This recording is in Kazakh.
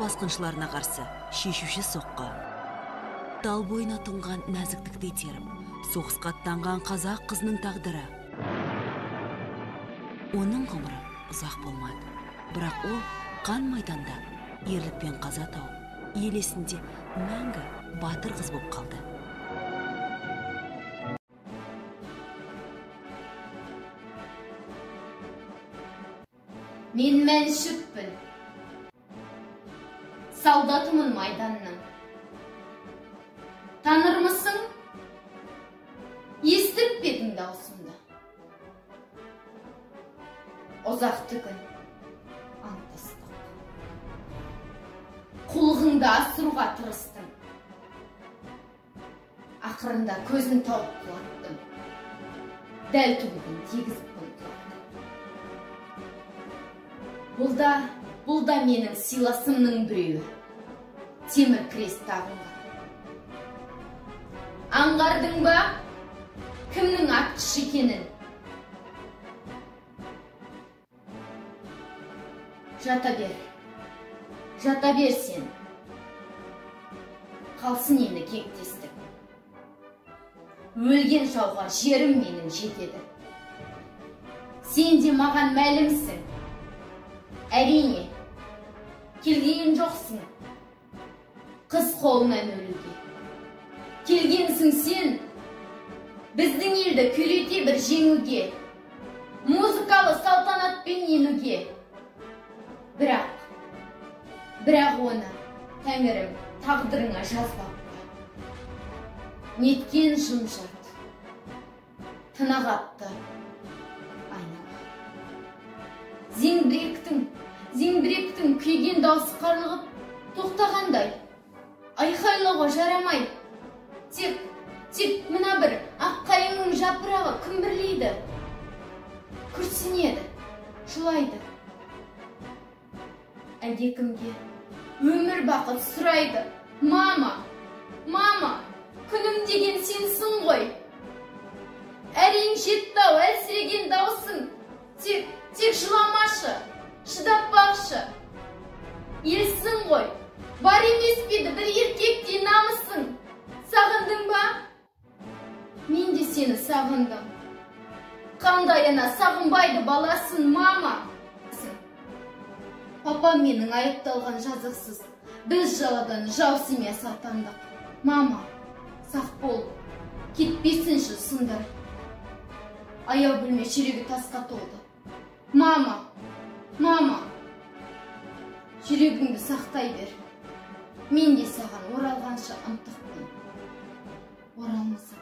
басқыншыларына қарсы шешуші соққы. Тал бойына тұнған нәзіктікті теріп, соғысқа аттанған қазақ қызының тағдыры. Оның ғұмыры ұзақ болмады. Бірақ ол қан майданда ерлікпен қаза тауып, ел есінде мәңгі батыр қыз болып қалды. Мен Мәншүкпін. Солдатымын майданның. Танырмысың? Естіп пе едің даусымды? Ұзақты күн антыстық. Қулығыңды асыруға тырыстым. Ақырында көзін тауып құлаттым. Дәл түбінен тегізіп құлаттым. Бұл да менің сыйласымның біреуі. Темір крест тағынған. Аңғардың ба? Кімнің атқыш екенін? Жата бер. Жата бер сен. Қалсын енді кектестік. Өлген жауға жерім менің жетеді. Сен де маған мәлімсің. Әрине, келген жоқсың қыз қолынан өлуге. Келгенсің сен біздің елді күйрете бір жеңуге, музыкалы салтанатпен енуге. Бірақ оны тәңірім тағдырыңа жазбапты. Неткен жым-жырт, тына қапты айнала. Зеңбіректің күйген даусы қарлығып тоқтағандай, айқайлауға жарамай. Тек мына бір ақ қайыңның жапырағы күмбірлейді, күрсінеді, жылайды. Әлдекімге өмір бақыт сұрайды. Мама, мама, күнім деген сенсің ғой. Әрең жетті-ау әлсіреген даусың. Тек жыламашы, шыдап бақшы. Елсің ғой, бар емес пе еді бір еркектей намысың. Сағындың ба? Мен де сені сағындым. Қандай ана сағынбайды баласын, мама? Папам менің айыпталған жазықсыз. Біз жаладан жау семьясы атандық. Мама, сақ бол, кетпесінші сындар. Аяу бөлме жүрегі тасқа толды. Мама, мама, жүрегіңді сақтай бер. Мен де саған оралғанша ынтықпын. Оралмасам.